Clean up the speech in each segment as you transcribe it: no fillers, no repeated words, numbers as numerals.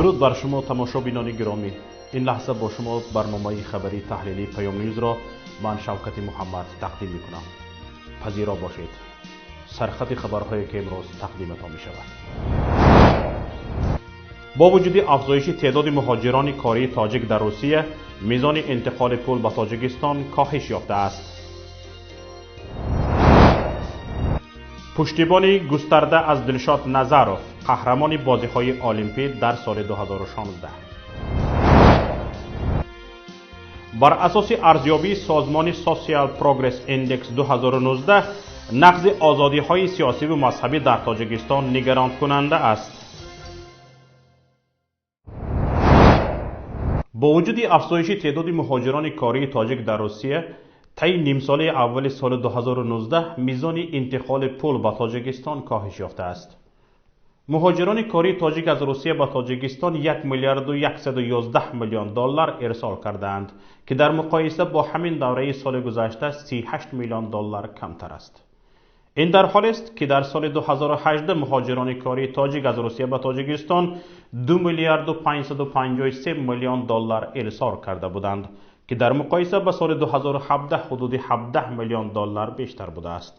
Дуруд бар шумо, тамошобинони гиромӣ. Ин лаҳза бо шумо барномаи хабарии таҳлилии Паём Ньюзро ман, Шавкати Муҳаммад, тақдим мекунам. Пазиро бошед. Сархати хабарҳое, ки имрӯз тақдиматон мешавад. Бо вуҷуди афзоиши теъдоди муҳоҷирони кории тоҷик дар Русия, мизони интиқоли пул ба Тоҷикистон коҳиш ёфтааст. Пуштибони густарда аз Дилшод Назаров, қаҳрамони бозиҳои Олимпӣ дар соли 2016. Бар асоси арзёбии созмони Social Progress Index 2019, нақзи озодиҳои сиёсиву мазҳабӣ дар Тоҷикистон нигаронкунанда аст. Бо вуҷуди афзоиши теъдоди муҳоҷирони кории тоҷик дар Русия, таи нимсолаи аввали соли 2019 мизони интиқоли пул ба Тоҷикистон коҳиш ёфтааст. Муҳоҷирони кории тоҷик аз Русия ба Тоҷикистон 1 миллиарду 111 миллион доллар ирсол кардаанд, ки дар муқоиса бо ҳамин давраи соли гузашта 38 миллион доллар камтар аст. Ин дар ҳолест, ки дар соли 2018 муҳоҷирони кории тоҷик аз Русия ба Тоҷикистон 2 миллиарду 553 миллион доллар ирсол карда буданд, ки дар муқоиса ба соли 2017 ҳудуди 17 миллион доллар бештар будааст.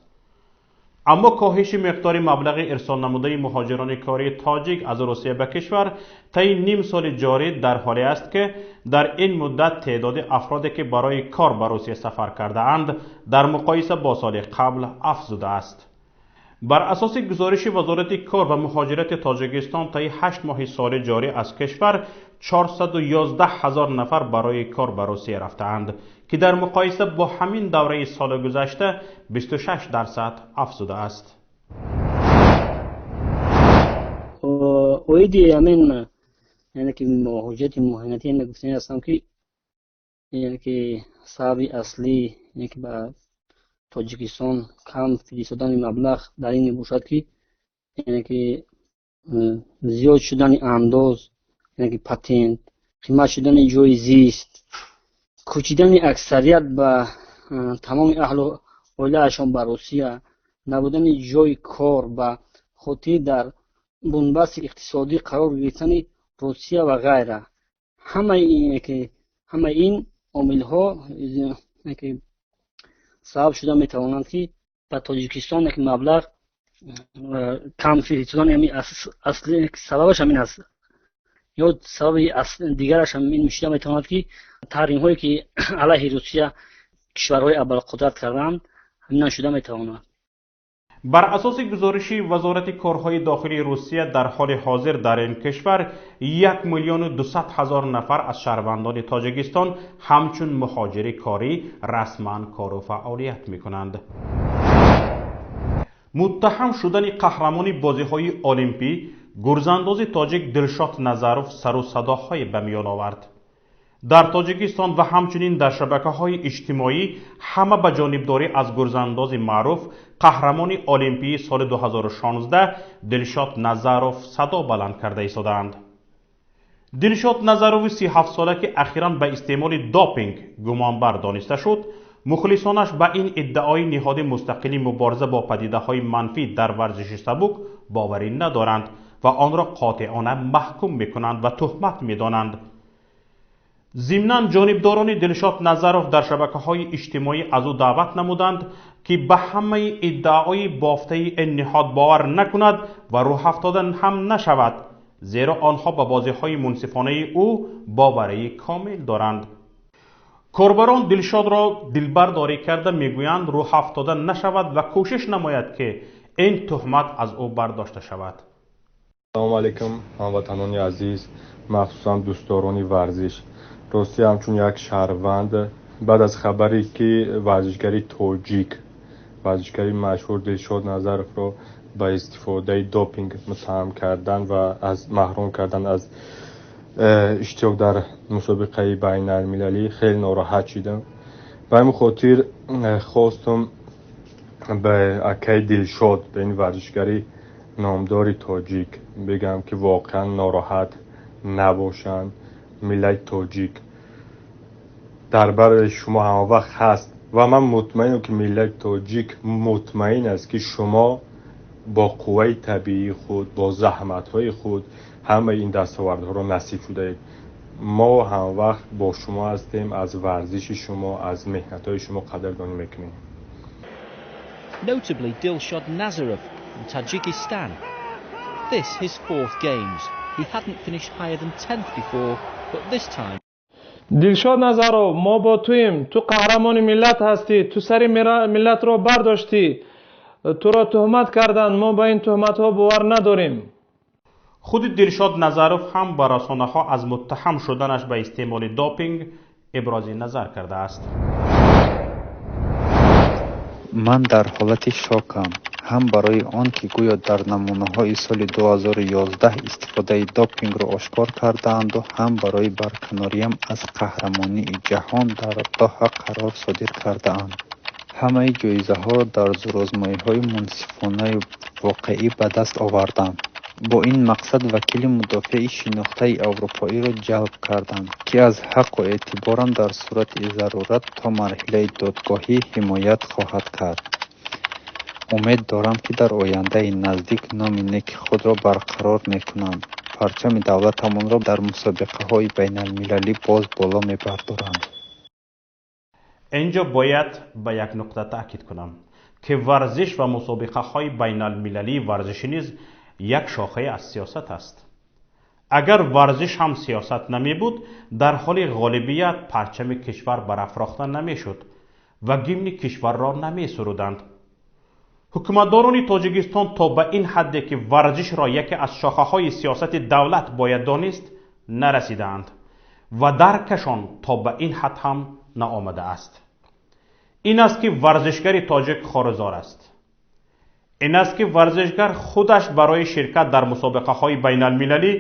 Аммо коҳиши миқдори маблағи ирсолнамудаи муҳоҷирони кории тоҷик аз Русия ба кишвар таи ним соли ҷорӣ дар ҳоле аст, ки дар ин муддат теъдоди афроде, ки барои кор ба Русия сафар кардаанд, дар муқоиса бо соли қабл афзудааст. Бар асоси гузориши Вазорати кор ва муҳоҷирати Тоҷикистон, таи 8 моҳи соли ҷорӣ аз кишвар 411 ҳазор нафар барои кор ба Русия рафтаанд, ки дар муқоиса бо ҳамин давраи соли гузашта 26% афзудааст. Оиди ҳамин, яъне ки муҳоҷирати меҳнатӣ, гуфтани ҳастам, ки яъне ки сабаби аслӣ, яъне ки ба Тоҷикистон кам фиристодани маблағ дар ин мебошад, ки яъне ки зиёд шудани андоз, яъне ки патент, қимат шудани ҷои зист, кӯчидани аксарият ба тамоми аҳлу оилаашон ба Русия, набудани ҷои кор ба хотири дар бунбасти иқтисодӣ қарор гирифтани Русия ва ғайра. Ҳамаи ин омилҳо сабаб шуда метавонанд, ки ба Тоҷикистон як маблағ кам фиристодани асли сабабаш ҳамин аст. Ё сабаби дигараш ҳам ин шуда метавонад, ки таҳримҳое, ки алайҳи Русия кишварҳои абарқудрат карданд, ҳаминам шуда метавонад. Бар асоси гузориши Вазорати корҳои дохилии Русия, дар ҳоли ҳозир дар ин кишвар 1 миллиону 200 ҳазор нафар аз шаҳрвандони Тоҷикистон ҳамчун муҳоҷири корӣ расман кору фаъолият мекунанд. Муттаҳам шудани қаҳрамони бозиҳои Олимпӣ, гурзандози тоҷик Дилшод Назаров сару садоҳое ба миён овард. Дар Тоҷикистон ва ҳамчунин дар шабакаҳои иҷтимоӣ ҳама ба ҷонибдорӣ аз гурзандози маъруф, қаҳрамони олимпии соли 2016 Дилшод Назаров садо баланд карда истодаанд. Дилшод Назарови 37сола, ки ахиран ба истеъмоли допинг гумонбар дониста шуд, мухлисонаш ба ин иддаои ниҳоди мустақили мубориза бо падидаҳои манфӣ дар варзиши сабук боварӣ надоранд ва онро қотеона маҳкум мекунанд ва туҳмат медонанд. Зимнан, ҷонибдорони Дилшод Назаров дар шабакаҳои иҷтимоӣ аз ӯ даъват намуданд, ки ба ҳамаи иддаои бофтаи ин ниҳод бовар накунад ва рӯҳафтода ҳам нашавад, зеро онҳо ба бозиҳои мунсифонаи ӯ боварии комил доранд. Корбарон Дилшодро дилбардорӣ карда мегӯянд, рӯҳафтода нашавад ва кӯшиш намояд, ки ин туҳмат аз ӯ бардошта шавад. Салому алайкум, ҳамватанони азиз, махсусан дӯстдорони варзиш. Ростӣ, ҳамчун як шаҳрванд, баъд аз хабаре, ки варзишгари тоҷик, варзишгари машҳур Дилшод Назаровро ба истифодаи допинг муттаҳам кардан ва аз маҳрум кардан аз иштирок дар мусобиқаи байналмилалӣ, хеле нороҳат шудам. Ба ҳамин хотир хостум ба акаи Дилшод, ба ин варзишгари номдори тоҷик бигӯям, ки воқеан нороҳат набошанд. Миллати тоҷик дар бари шумо ҳамавақт ҳаст ва ман мутмаинам, ки миллати тоҷик мутмаин аст, ки шумо Бо қувваи табиии худ, бо заҳматҳои худ ҳамаи ин дастовардҳоро насиб шудаед. Мо ҳамвақт бо шумо ҳастем, аз варзиши шумо, аз меҳнатҳои шумо қадрдонӣ мекунем. Notably Dilshod Nazarov from Tajikistan. This his fourth games. He hadn't finished higher than 10th before, but this time. Дилшод Назаров, мо бо туем. Ту қаҳрамони миллат ҳастӣ. Ту сари миллатро бардоштӣ. Туро туҳмат карданд. Мо ба ин туҳматҳо бовар надорем. Худи Дилшод Назаров ҳам ба расонаҳо аз муттаҳам шуданаш ба истеъмоли допинг ибрози назар кардааст. Ман дар ҳолати шокам, ҳам барои он ки гӯё дар намунаҳои соли 2011 истифодаи допингро ошкор кардаанду, ҳам барои барканориям аз қаҳрамонии ҷаҳон дар Доҳа қарор содир кардаанд. Ҳамаи ҷоизаҳоро дар зӯрозмоиҳои мунсифонаю воқеӣ ба даст овардам. Бо ин мақсад вакили мудофеи шинохтаи аврупоиро ҷалб кардам, ки аз ҳаққу эътиборам дар сурати зарурат то марҳилаи додгоҳӣ ҳимоят хоҳад кард. Умед дорам, ки дар ояндаи наздик номи неки худро барқарор мекунам, парчами давлатамонро дар мусобиқаҳои байналмилалӣ боз боло мебардорам. Инҷо бояд ба як нуқта таъкид кунам, ки варзиш ва мусобиқаҳои байналмилалии варзишӣ низ як шохае аз сиёсат аст. Агар варзиш ҳам сиёсат намебуд, дар ҳоли ғолибият парчами кишвар барафрохта намешуд ва гимни кишварро намесуруданд. Ҳукуматдорони Тоҷикистон то ба ин ҳадде, ки варзишро яке аз шохаҳои сиёсати давлат бояд донист, нарасидаанд ва даркашон то ба ин ҳад ҳам наомадааст. Ин аст, ки варзишгари тоҷик хорузор аст. Ин аст, ки варзишгар худаш барои ширкат дар мусобиқаҳои байналмилалӣ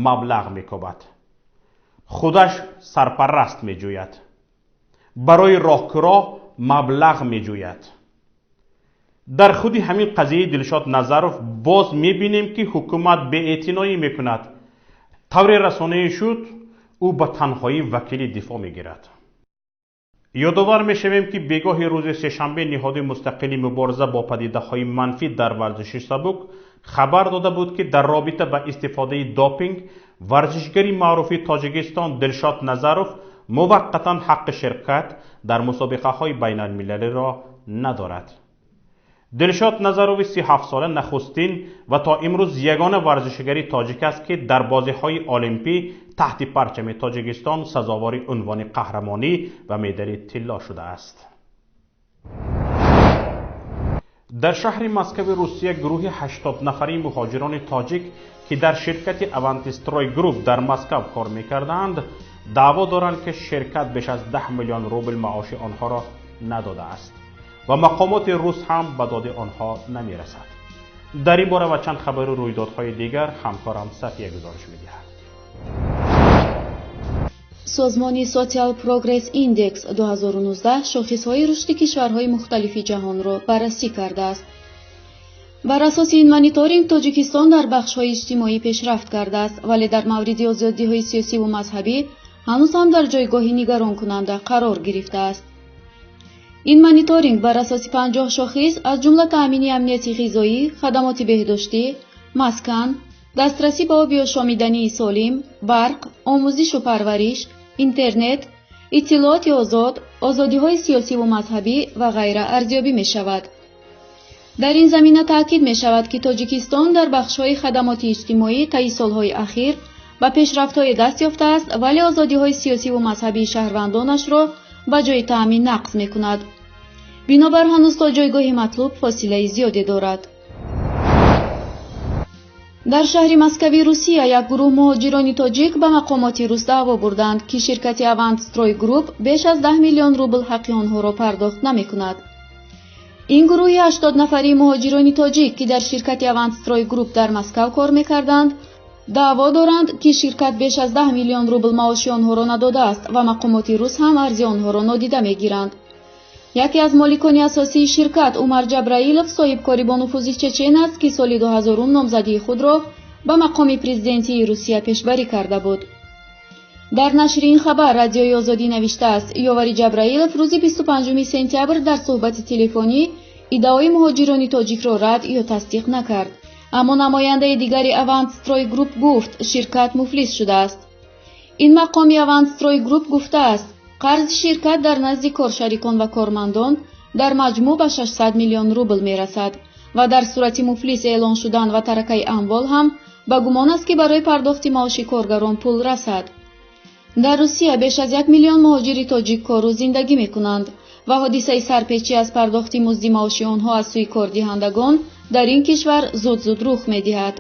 маблағ мекобад, худаш сарпараст меҷӯяд, барои роҳкуроҳ маблағ меҷӯяд. Дар худи ҳамин қазияи Дилшод Назаров боз мебинем, ки ҳукумат беэътиноӣ мекунад. Тавре расонаӣ шуд, ӯ ба танҳоӣ вакили дифоъ мегирад. Ёдовар мешавем, ки бегоҳи рӯзи сешанбе ниҳоди мустақили мубориза бо падидаҳои манфӣ дар варзиши сабук хабар дода буд, ки дар робита ба истифодаи допинг варзишгари маъруфи Тоҷикистон Дилшод Назаров муваққатан ҳаққи ширкат дар мусобиқаҳои байналмилалиро надорад. Дилшод Назарови 37сола нахустин ва то имрӯз ягона варзишгари тоҷик аст, ки дар бозиҳои олимпӣ таҳти парчами Тоҷикистон сазовори унвони қаҳрамонӣ ва медали тилло шудааст. Дар шаҳри Москави Русия гурӯҳи 80 нафарии муҳоҷирони тоҷик, ки дар ширкати Авантстрой Групп дар Москав кор мекардаанд, даъво доранд, ки ширкат беш аз 10 миллион рубл маоши онҳоро надодааст ва мақомоти рус ҳам ба доди онҳо намерасад. Дар ин бора ва чанд хабару рӯйдодҳои дигар ҳамкорам Сафия гузориш медиҳад. Созмони Social Progress Index 2019 шохисҳои рушди кишварҳои мухталифи ҷаҳонро баррасӣ кардааст. Бар асоси ин мониторинг, Тоҷикистон дар бахшҳои иҷтимоӣ пешрафт кардааст, вале дар мавриди озодиҳои сиёсиву мазҳабӣ ҳанӯз ҳам дар ҷойгоҳи нигаронкунанда қарор гирифтааст. Ин мониторинг бар асоси 50 шохис, аз ҷумла таъмини амнияти ғизоӣ, хадамоти беҳдоштӣ, маскан, дастрасӣ ба оби ошомидании солим, барқ, омӯзишу парвариш, интернет, иттилооти озод, озодиҳои сиёсиву мазҳабӣ ва ғайра арзёбӣ мешавад. Дар ин замина таъкид мешавад, ки Тоҷикистон дар бахшҳои хадамоти иҷтимоӣ таи солҳои ахир ба пешрафтҳое даст ёфтааст, вале озодиҳои сиёсиву мазҳабии шаҳрвандонашро ба ҷои таъмин нақз мекунад. Бинобар ҳанӯз то ҷойгоҳи матлуб фосилаи зиёде дорад. Дар шаҳри Москави Русия як гурӯҳ муҳоҷирони тоҷик ба мақомоти рус даъво бурданд, ки ширкати Авантстрой Групп беш аз 10 миллион рубл ҳаққи онҳоро пардохт намекунад. Ин гурӯҳи 80 нафарии муҳоҷирони тоҷик, ки дар ширкати Авантстрой Групп дар Москав кор мекарданд, даъво доранд, ки ширкат беш аз 10 миллион рубл маоши онҳоро надодааст ва мақомоти рус ҳам арзи онҳоро нодида мегиранд. Яке аз моликони асосии ширкат, Умар Ҷабраилов, соҳибкори бонуфузи чечен аст, ки соли 2000 номзадии худро ба мақоми президентии Русия пешбарӣ карда буд. Дар нашри ин хабар Радиои Озодӣ навиштааст: Ёвари Ҷабраилов рӯзи 25 сентябр дар суҳбати телефонӣ Иддаои муҳоҷирони тоҷикро рад ё тасдиқ накард. Аммо намояндаи дигари Авантстрой Групп гуфт, ширкат муфлис шудааст. Ин мақоми Авантстрой Групп гуфтааст, қарзи ширкат дар назди коршарикон ва кормандон дар маҷмӯъ ба 600 миллион рубл мерасад ва дар сурати муфлис эълон шудан ва таракаи амвол ҳам ба гумон аст, ки барои пардохти маоши коргарон пул расад. Дар Русия беш аз 1 миллион муҳоҷири тоҷик кору зиндагӣ мекунанд ва ҳодисаи сарпечӣ аз пардохти музди маоши онҳо аз сӯи кордиҳандагон дар ин кишвар зуд-зуд рух медиҳад.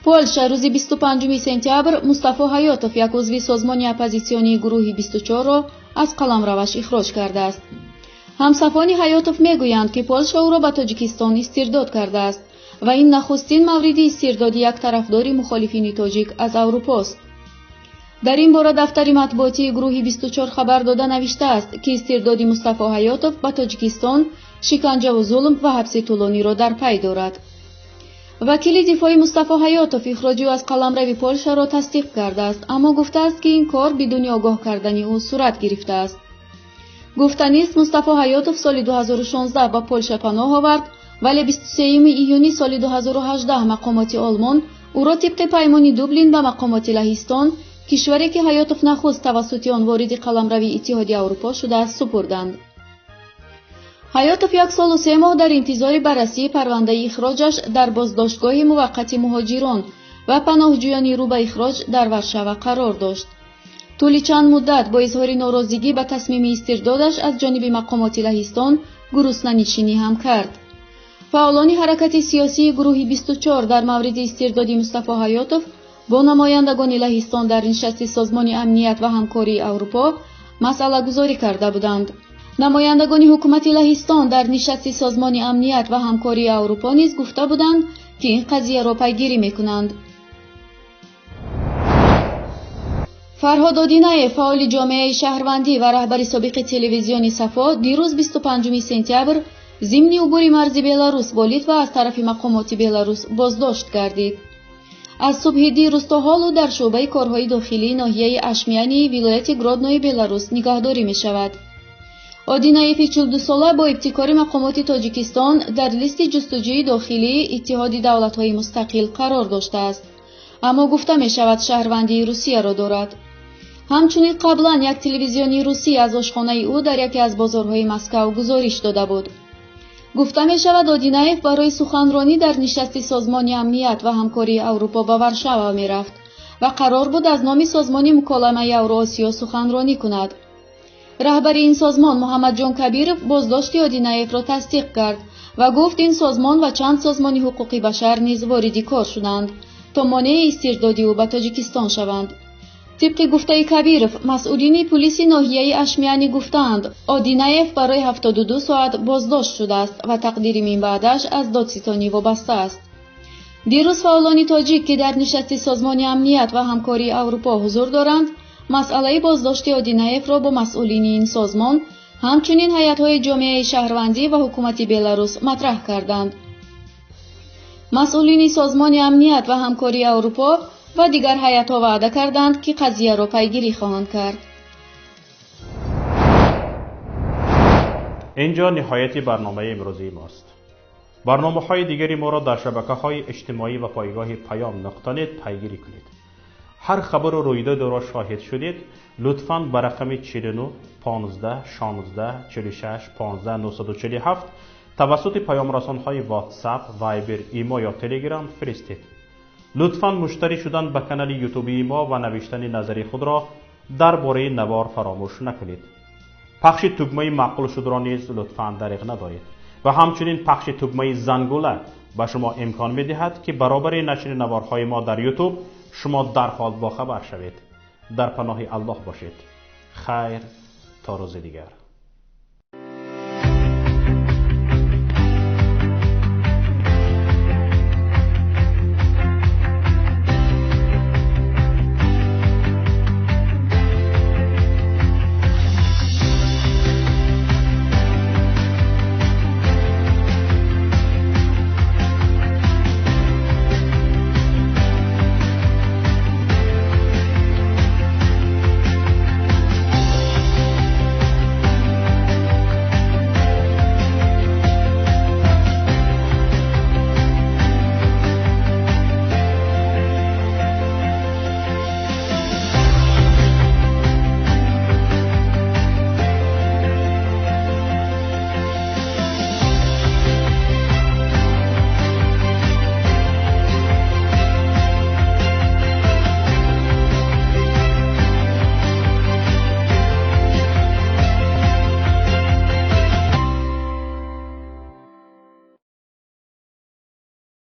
Полша рӯзи 25 сентябр Мустафо Ҳаётов, як узви созмони оппозитсионии гурӯҳи 24-ро аз қаламраваш ихроҷ кардааст. Ҳамсафони Ҳаётов мегӯянд, ки Полша ӯро ба Тоҷикистон истирдод кардааст ва ин нахустин мавриди истирдоди як тарафдори мухолифини тоҷик аз Аврупост. Дар ин бора дафтари матбуотии гурӯҳи 24 хабар дода навиштааст, ки истирдоди Мустафо Ҳаётов ба Тоҷикистон шиканҷаву зулм ва ҳабси тӯлониро дар пай дорад. Вакили дифои Мустафо Ҳаётов ихроҷи ӯ аз қаламрави Полшаро тасдиқ кардааст, аммо гуфтааст, ки ин кор бидуни огоҳ кардани ӯ сурат гирифтааст. Гуфтанист, Мустафо Ҳаётов соли 2016 ба Полша паноҳ овард, вале 23 июни соли 2018 мақомоти Олмон ӯро тибқи паймони Дублин ба мақомоти Лаҳистон, кишваре ки Ҳаётов нахуст тавассути он вориди қаламрави Иттиҳоди Аврупо шудааст, супурданд. Ҳаётов 1 солу 3 моҳ дар интизори баррасии парвандаи ихроҷаш дар боздоштгоҳи муваққати муҳоҷирон ва паноҳҷӯёни рӯ ба ихроҷ дар Варшава қарор дошт. Тӯли чанд муддат бо изҳори норозигӣ ба тасмими истирдодаш аз ҷониби мақомоти Лаҳистон гуруснанишинӣ ҳам кард. Фаъолони ҳаракати сиёсии гурӯҳи 24 дар мавриди истирдоди Мустафо Ҳаётов бо намояндагони Лаҳистон дар нишасти Созмони амният ва ҳамкории Аврупо масъалагузорӣ карда буданд. Намояндагони ҳукумати Лаҳистон дар нишасти Созмони амният ва ҳамкории Аврупо низ гуфта буданд, ки ин қазияро пайгирӣ мекунанд. Фарҳод Одинаев, фаъоли ҷомеаи шаҳрвандӣ ва раҳбари собиқи телевизиони Сафо, дирӯз 25 сентябр зимни убури марзи Беларус бо Литва аз тарафи мақомоти Беларус боздошт гардид. Аз субҳи дирӯз то ҳол ӯ дар шӯъбаи корҳои дохилии ноҳияи Ашмиянии вилояти Гроднои Беларус нигаҳдорӣ мешавад. Одинаеви 42сола бо ибтикори мақомоти Тоҷикистон дар листи ҷустуҷӯи дохилии Иттиҳоди давлатҳои мустақил қарор доштааст, аммо гуфта мешавад, шаҳрвандии Русияро дорад. Ҳамчунин қаблан як телевизиони русӣ аз ошхонаи ӯ дар яке аз бозорҳои Москав гузориш дода буд. Гуфта мешавад, Одинаев барои суханронӣ дар нишасти Созмони амният ва ҳамкории Аврупо ба Варшава мерафт ва қарор буд аз номи Созмони муколамаи Авроосиё суханронӣ кунад. Раҳбари ин созмон Муҳаммадҷон Кабиров боздошти Одинаевро тасдиқ кард ва гуфт, ин созмон ва чанд созмони ҳуқуқи башар низ вориди кор шуданд, то монеи истирдоди ӯ ба Тоҷикистон шаванд. Тибқи гуфтаи Кабиров, масъулини пулиси ноҳияи Ашмиянӣ гуфтаанд, Одинаев барои 72 соат боздошт шудааст ва тақдири минбаъдаш аз додситонӣ вобаста аст. Дирӯз фаъолони тоҷик, ки дар нишасти Созмони амният ва ҳамкории Аврупо ҳузур доранд, масъалаи боздошти Одинаевро бо масъулини ин созмон, ҳамчунин ҳайатҳои ҷомеаи шаҳрвандӣ ва ҳукумати Беларус матраҳ карданд. Масъулини Созмони амният ва ҳамкории Аврупо ва дигар ҳайатҳо ваъда карданд, ки қазияро пайгирӣ хоҳанд кард. Инҷо ниҳояти барномаи имрӯзии мост. Барномаҳои дигари моро дар шабакаҳои иҷтимоӣ ва пойгоҳи payam.net пайгирӣ кунед. Ҳар хабару рӯйдодро шоҳид шудед, лутфан ба рақами 49 15 16 46 15 947 тавассути паёмрасонҳои WhatsApp, Viber, Imo ё Telegram фиристед. Лутфан муштарӣ шудан ба канали ютубии мо ва навиштани назари худро дар бораи навор фаромӯш накунед. Пахши тугмаи маъқул шудро низ лутфан дариғ надоред ва ҳамчунин пахши тугмаи зангула ба шумо имкон медиҳад, ки баробари нашри наворҳои мо дар ютуб шумо дарҳол бохабар шавед. Дар паноҳи Аллоҳ бошед. Хайр, то рӯзи дигар.